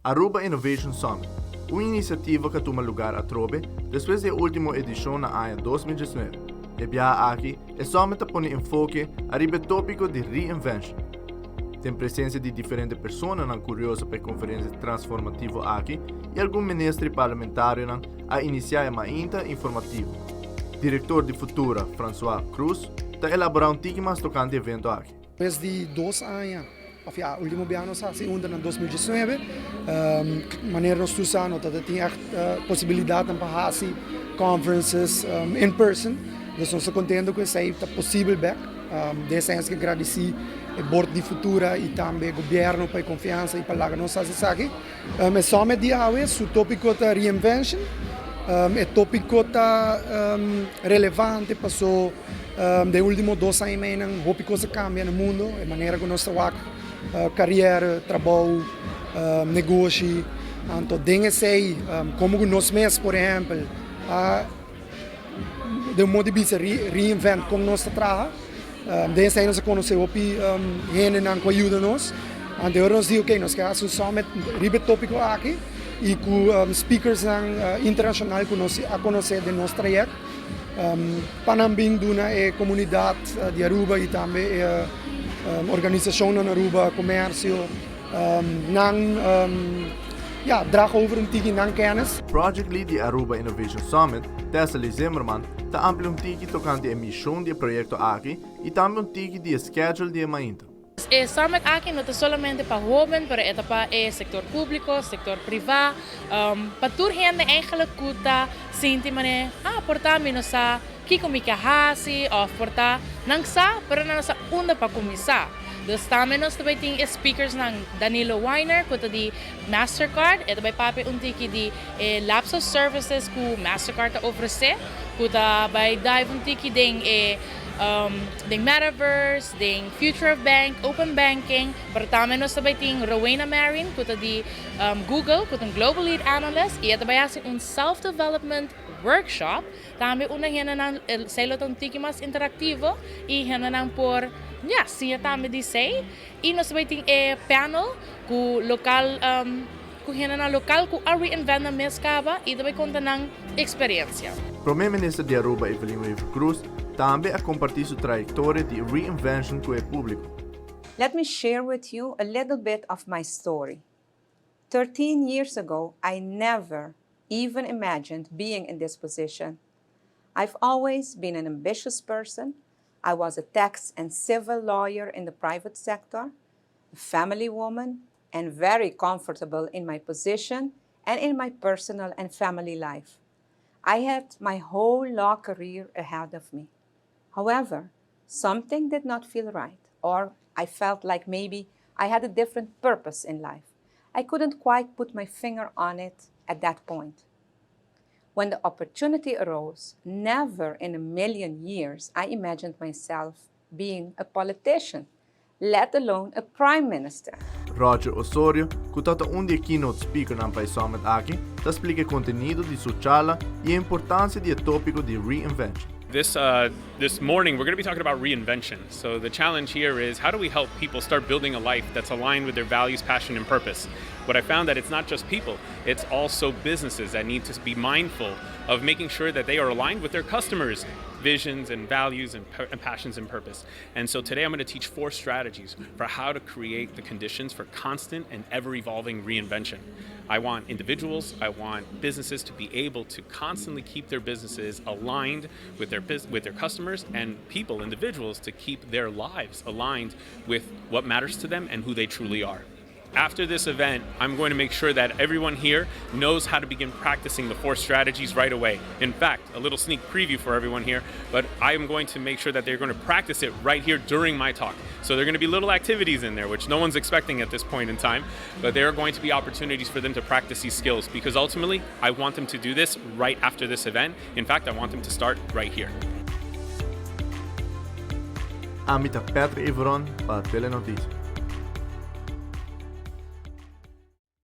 Aruba Innovation Summit, un iniciativa cu a tuma lugar atrobe despues di e ultimo edicion na aña 2019. E biaha aki, e summit ta pone enfoke ariba e topico di reinvention. Den presencia di diferente personanan curioso pa e conferencia transformativo aki y algun minister y parlamentarionan a inicia e mainta informativo. Director di Futura, Francois Croes, ta elabora un tiki mas tocante e evento aki. Despues di 2 aña, of ja, ultimo biaha nos a hasi un na 2019, manera nos tur sa, no tabatin echt posibilidad pa hasi conferences in person. Dus nos ta contento cu esey ta posibel bek. Desde nos kier gradici e board di Futura y tambe gobierno pa e confiansa y pa laga nos hasi esaki. E summit di awe, su topico ta reinvention. E topico ta relevante, paso den ultimo 2 aña y mey nan hopi cos a cambia na mundo, e manera cu nos ta wak carera, trabou, negoshi. Anto, den esey, como cu nos mes, por ehempel, a di un modo di bisa reinvent con nos ta traha. Den esey nos a conoce hopi hendenan cu a yuda nos. Anto nos di, ok, nos kier haci un summit riba e topico aki y cu speakers nan internacional cu nos a conoce den nos trayecto pa nan bin duna e comunidad di Aruba y tambe e organisacion na Aruba, comercio, nan ja, draag over un tiki nan kennis. Project Lead di Aruba Innovation Summit, Tessa Lee Zimmerman, ta amplia un tiki tocante e mision di e proyecto aki y tambe un tiki di schedule di e mainta. E summit aki no ta solamente pa hoben, pero e ta pa e sector publico, sector priva, pa tur hende eigenlijk cu ta sinti mane, ah, por ta mi no sa kico mi kier hasi, of por ta nan sa, pero nan no sa unda pa cuminsa. Dus tambe nos tambe tin speakers nan Danilo Weiner, cu ta di Mastercard, e tambe papia un tiki di labs of services cu Mastercard ta ofrece, cu ta bay dive un tiki den metaverse, den future of bank, open banking, pero tambe nos tambe tin Rowena Marin, cu ta di Google, cu ta un global lead analyst, y e tambe haci un self-development workshop, tambe unda hendenan esey lo ta un tiki mas interactivo y hendenan por, ja, siña tambe di esey. Y nos tambe tin e panel cu local cu hendenan local cu a reinvent nan mes caba y tambe conta nan experiencia. Prome Minister di Aruba, Evelyn Wever-Croes, tambe a comparti su trayectoria di reinvention cu e publico. Let me share with you a little bit of my story. 13 years ago, I never even imagined being in this position. I've always been an ambitious person. I was a tax and civil lawyer in the private sector, a family woman, and very comfortable in my position and in my personal and family life. I had my whole law career ahead of me. However, something did not feel right, or I felt like maybe I had a different purpose in life. I couldn't quite put my finger on it at that point. When the opportunity arose, never in a million years I imagined myself being a politician, let alone a prime minister. Roger Osorio, cu ta un di e keynote speaker nan pa e summit aki, ta splica e contenido di su charla y e importancia di e topico di reinvention. This morning, we're going to be talking about reinvention. So the challenge here is, how do we help people start building a life that's aligned with their values, passion, and purpose? But I found that it's not just people, it's also businesses that need to be mindful of making sure that they are aligned with their customers' visions and values and passions and purpose. And so today I'm going to teach four strategies for how to create the conditions for constant and ever evolving reinvention. I want individuals, I want businesses to be able to constantly keep their businesses aligned with their customers and people, individuals, to keep their lives aligned with what matters to them and who they truly are. After this event, I'm going to make sure that everyone here knows how to begin practicing the four strategies right away. In fact, a little sneak preview for everyone here, but I am going to make sure that they're going to practice it right here during my talk. So there are going to be little activities in there, which no one's expecting at this point in time, but there are going to be opportunities for them to practice these skills because ultimately I want them to do this right after this event. In fact, I want them to start right here. Ami ta Patrick Iveron pa Telenoticia.